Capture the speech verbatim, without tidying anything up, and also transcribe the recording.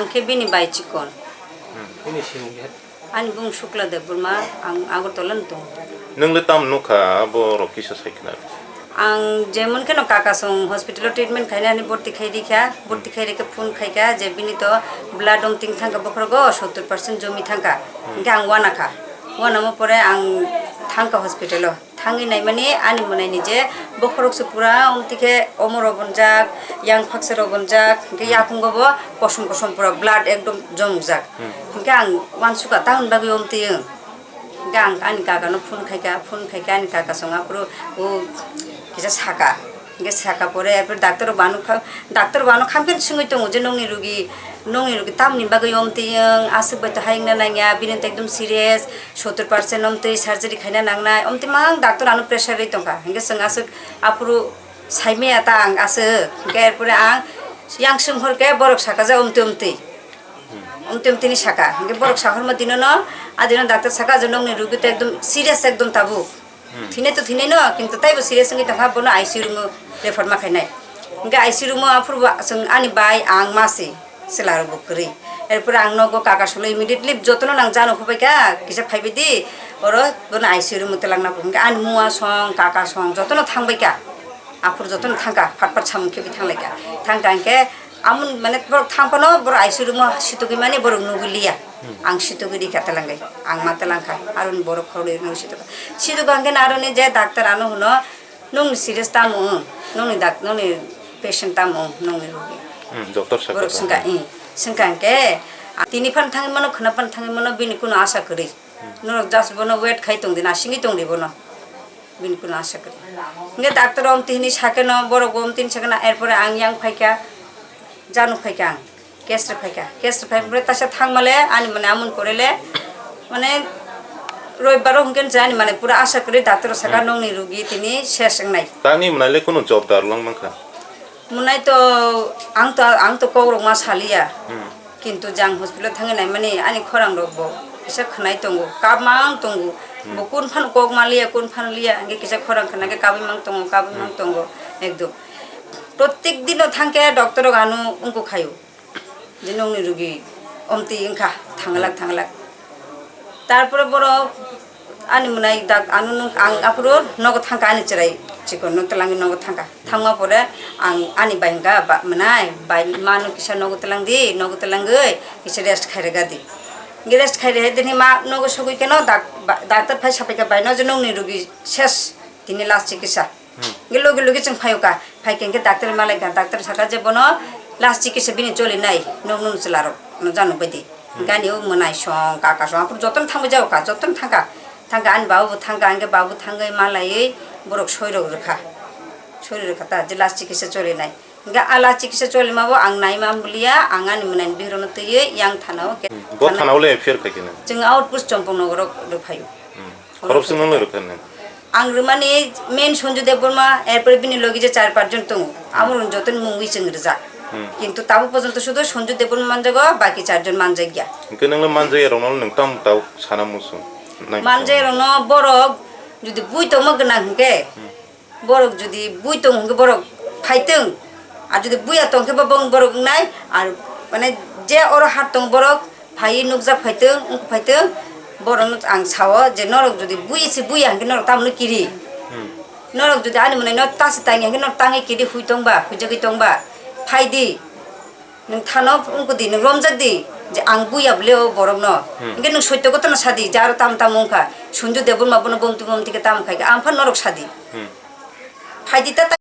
Ang khe bini bai chikon. Hmm, bini simung khe? Ani bung Shukla Debbarma, ang Agartala ni tongo. Nwng le tam nukha, abo rok kisa sai khna? Ang jemon kheno Kakasong hospital o treatment khainani borti khai rikha, borti khai rikhe phone khaikha je bini to blood ong ting thangkha bokhorogo, sottor percent jomi thangkha. Hmm. Hinkhe ang wanakha. Wanamo pore ang thangkha hospital o. Thangwi naimani ani mwnaini je bokhorok se pura omtwi khe omo robonjak, yang phaksa robonjak, hinkhe yakungo bo kosom kosom pura blood ekdom jomjak. Hmm. Hinkhe ang wansukha tamoni bagwi omtwi wng. Hinkhe ang ani kakano phone khaikha, phone khaikhe ani kaka songha phuru o kisa saka. Hinkhe saka pore, erpore doctor rok bo ano kha-, doctor bo ano khampheno swngwi tongo je, "Nokni rogi, nokni rogi tamoni bagwi omtwi wng, aswk bai to hayungna nangya, bini to ekdom serious, sottor percent omtwi surgery khaina nangnai," omtwi mang doctor ano pressure rwi tongkha. Hinkhe chwng aswk aphuru saimaya ta ang aswk. Hinkhe erpore ang yang swng horkhe borok saka je omtwi omtwi. Omtwi omtwi ni saka. Hinkhe borok sahorma dinono, adino doctor saka je, "Nokni rogi to ekdom serious ekdom tabuk." Hmm. Thwinai to thwinai no, kintu taibo serious wngwi tongkha, bono I C U room o refer ma khainai. Hinkhe I C U room o aphuru bo chwng ani bai, ang ma se, chwla rok bo kwrwi. Erpore ang nogo kaka solo immediately jotono nang jano phaibaikha, kisa phaibai di, oro bono I C U room o twlangna phuru. Hinkhe ani mua song, kaka song jotono thangbaikha. Aphuru jotono thangkha, phat phat samung khebi thanglaikha. Thangkha hinkhe Amon mane borok thang phano borok I C U room o sitogwi mani borok nugwi liya. Hmm. Ang sitogwi rikha telangwi. Ang ma telangkha. Aroni borok khoroknwi nung sitokha. Sitokha hwnkhe aroni je doctor ano hwno, "Nung serious tamo wng? Nungni dak-, nungni patient tamo wng? Nungni rogi?" Hmm, doctor sakha Borok tong. Swngkha, "Ih." Swngkha hwnkhe, "Tini phano thangwi mano, khwna phano thangwi mano, bini kuno asa kwrwi. Hmm. Norok just bono wait khai tongdi, nasingwi tongdi bono." Bini kuno asa kwrwi. Hinkhe doctor omtwi hinwi sakeno, borok bo omtwi hinwi sakeno, erpore ang yang phaikha, jano phaikha ang, case rw phaikha. Case rw phaikha, taisa thangmale, ani mane amon korele, mane, roibaro hinkhe je ani mane pura asa kwrwi, doctor saka Hmm. nokni rogi tini ses wngnai. Tangni mwnai le kunu job dar lang mankha? Mwnai to, ang to, ang to kok rok ma saliya. Hmm. Kintu jang hospital thangwi naimani ani khorang rok bo kisa khwnai tongo, kap mang tongo. Hmm. Bo kun phano kok ma liya, kun phano liya, hingke kisa khorang khna khe kabui mang tongo, kabui mang Hmm. tongo, ekdom. Prottek dino thangkhe doctor rok ano wngkuk khayo. Je nokni rogi omtwi wngkha, thanglak, thanglak. Tarpore borok ani mwnai dak-, ano nwng ang aphuru nogo thangkha, ani chwrai chikonno twlangwi nogo thangkha. Thangma pore ang ani bai hwnkha, "Ba-, mwnai, bai, mano kisa nogo twlangdi, nogo twlangwi kisa rest khairega di." Hingke rest khairega di hinwi ma nogo sogwi kheno dak-, ba-, doctor phai sapaikha, "Bai, no je nokni rogi ses, tini last chikitsa." Hmm. Hingke logi logi chwng phaio ka, phaikhe hingke doctor malai kha, doctor saka je bono last chikitsa bini choli nai, nok nung chwla rok no jano baidi. Hmm. Hingke ani o mwnai song, kaka song, aphuru jotono thangbai jago ka, jotono thangkha, thangkha ani baba bo thangkha, hingke baba bo thangwi malaiwi borok soi rok rwkha, soi rwkha ta je last chikitsa choli nai. Hingke a last chikitsa cholima bo ang naima muliya, ang ani mwnai ni bihik rok no twiwi yang thana o ke. Hmm. Bo thana o le F I R khai khe nang? Chwng outpost Chompong Nogoro rw phaio. Hmm. Khoroksa no le rwkha nang? Ang rwmani main Sanju Debbarma, erpore bini logi je char panch jon tongo, amo rok joto ni mungwi chwng rwjak. Hmm. Kintu tabuk porjonto sudu Sanju Debbarma manjago, baki char jon manjakya. Hwnkhe nwng le manjakya rok no nwng tamo tabuk sana muchung? Nai Manjakya rok no borok jodi bui tongma gwnang hwnkhe, Hmm. borok jodi bui tong hwnkhe borok phaitwng, ar jodi buya tong khe bo bong borok wngnai, ar mane je oro hat tong borok phaiwi nukjak phaitwng, wngkha phaitwng, borokno ang sao je norok jodi bui se buya hwnkhe norok tamoni kiri. Hmm. Norok jodi ani mwnai no ta se tangya hwnkhe norok tangwi kiri, hui tongba, huijagwi tongba, phaidi. Nwng thano wngkha di, nwng romjak di je ang buya bole o borokno. Hmm. Hwnkhe nwng soitto gotano sadi je aro tamo tamo wngkha. Sanju Debbarma bono bomti bomti khe tamo khai khe, ang phano norok sadi. Hmm. Phaidi ta ta